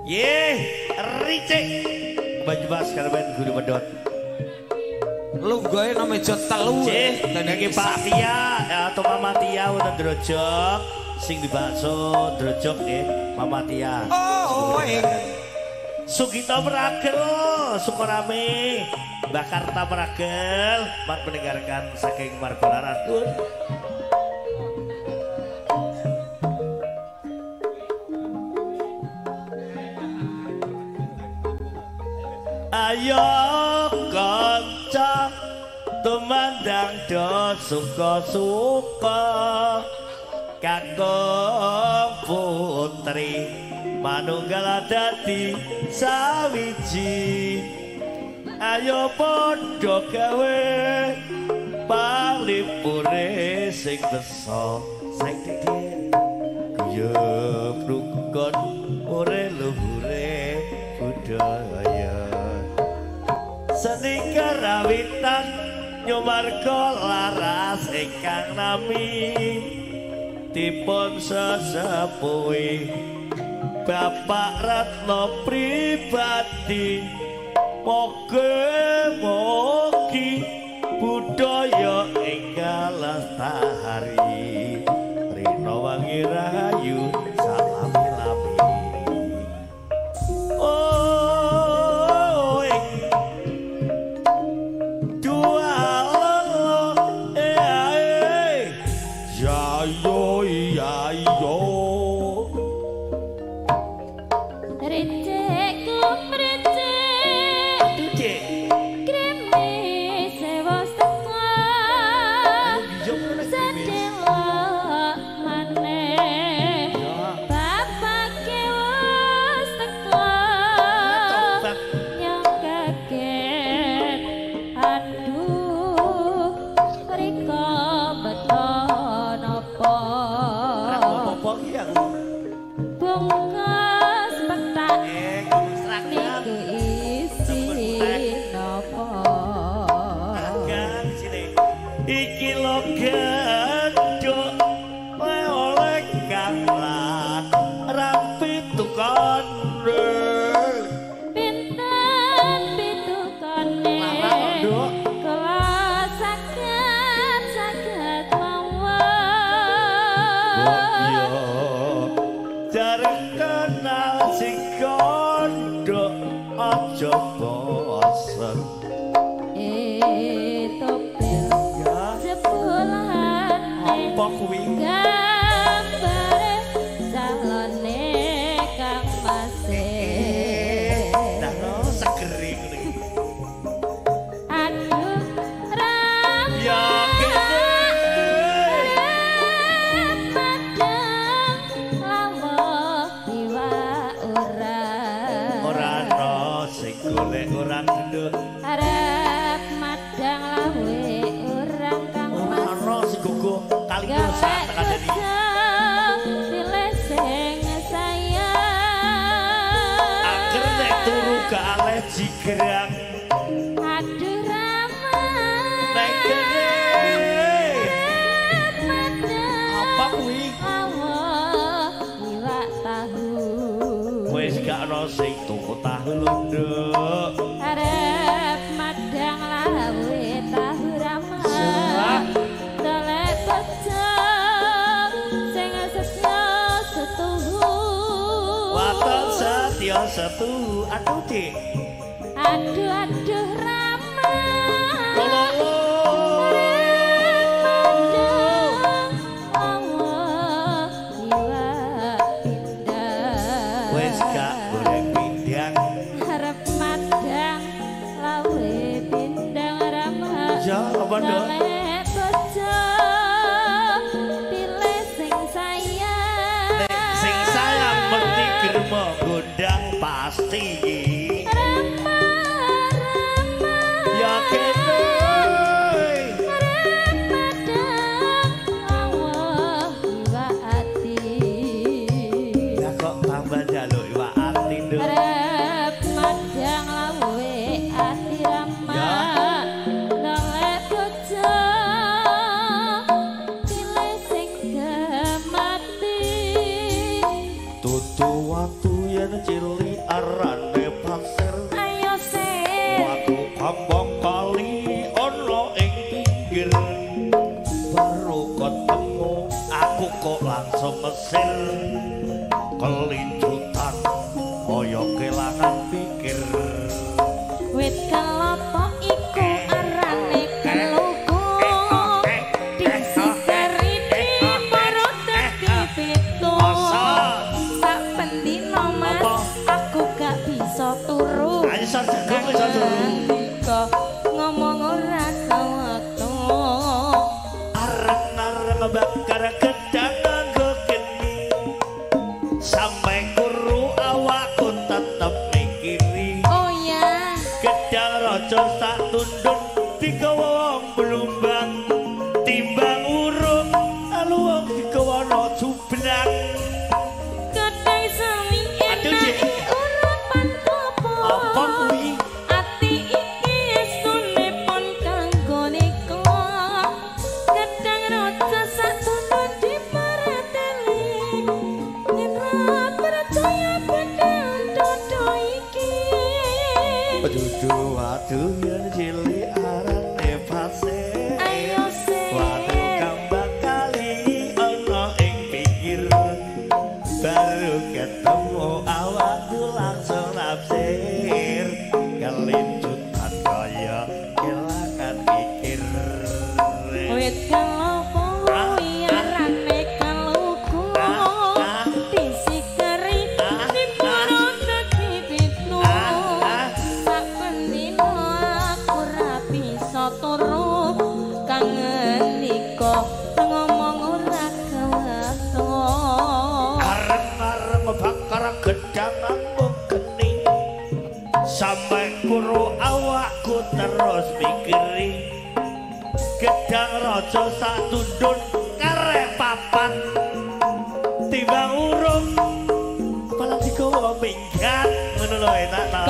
Ye, ricik. Baju bas karben guru pedot. Lungguhe nang meja telu. Nggih Pak Tia atau Mama Tia wonten Drojok sing dibakso Drojok nggih Mama Tia. Oh, Sugito Meragel, Sukorame, Mbah Karta Meragel, mat mendengarkan saking Margo Laras. Ayo kanca tumandang do suka-suka kakung putri manunggal dadi sawiji. Ayo padha gawe palipure sing besa saiki guyub rukun ure luhure budaya. Seni karawitan nyumarga laras ingkang nami dipun sesepuhi Bapak Ratno pribadi. Moga-mogi budaya ingkang lestari rina wangi rahayu salami-lami. Oh, dua lo eh ya yo ya yo. Recek kumrecek kremes sewa setengah sedelok maneh bapake wis teko nyong kaget aduh rika beto napa bungkus petak niku isi napa iki lo genduk oleh kang rapi tukone pinten pitukane kula saged saged mawon jare kenal si gondok aja bosen. Topel jebulane apa kuwi gambare calone Kang Mase. Nah segere ngene iki. Aduh rama ya kene padang lawuh iwak ora ora ana sing golek ora genduk arep madang lawe urang Kang ora Mas ana sing gogo kali dosa tekan dadi pilih sing sayang ager nek turu gak aleh jigrang. Aduh rama nek kene apa kuwi lawuh iwak tahu wis gak ana sing tuku tahu lho nduk arep madang lawe tahu rama dolek bojo sing setya setuhu waton setya setuhu. Aduh dik aduh aduh rama tolong madang lawuh iwak pindang wis gak goreng pindang arep madang lawe pindang rama ya apa nduk dolek bojo pilih sing sayang nek sing sayang mesti germo gondang pasti rama rama Dudu watu yen cilik arane pasir. Ayo sir. Watu kambang kali ana ing pinggir. Baru ketemu aku kok langsung mesir. Kelincutan kaya kelangan pikir. Wit kelapa iku arane keluku. Disiseri diporo dadi pitu. Sak pendino mas aku gak bisa turu. Ayo sar jago iso turu. Kok ngomong ora kewektu. Areng-areng bakar gedang nganggo geni. Sampai kuru awakku tetep mikiri. Oh ya. Gedang raja sak tundun digawa wong blumbang. Timbang urung lalu wong digawa ana jublang. Gedang semi Aduh, enak Cik. urapan klopo. Apa kuwi? Ati iki estune pon kanggo nika. Gedang raja sak tundun dipareteli. Yen ra percaya bedang dodo iki. Dudu watu yen cilik arane pasir. Ayo sir. Watu kambang kali ana ing pinggir. Baru ketemu awakku langsung nafsir. Kelincutan kaya kelangan pikir. Wit kelapa kuwi arane keluku. Disikeri diporo dadi pitu. Sak pendino aku ra bisa turu. Kangen nika ngomong ora kewektu. Areng-areng bakar gedang nganggo geni. Sampai kuru awakku terus mikiri. Gedang raja sak tundun karek papat. Timbang urung malah digawa minggat. Ngono lho enak ta.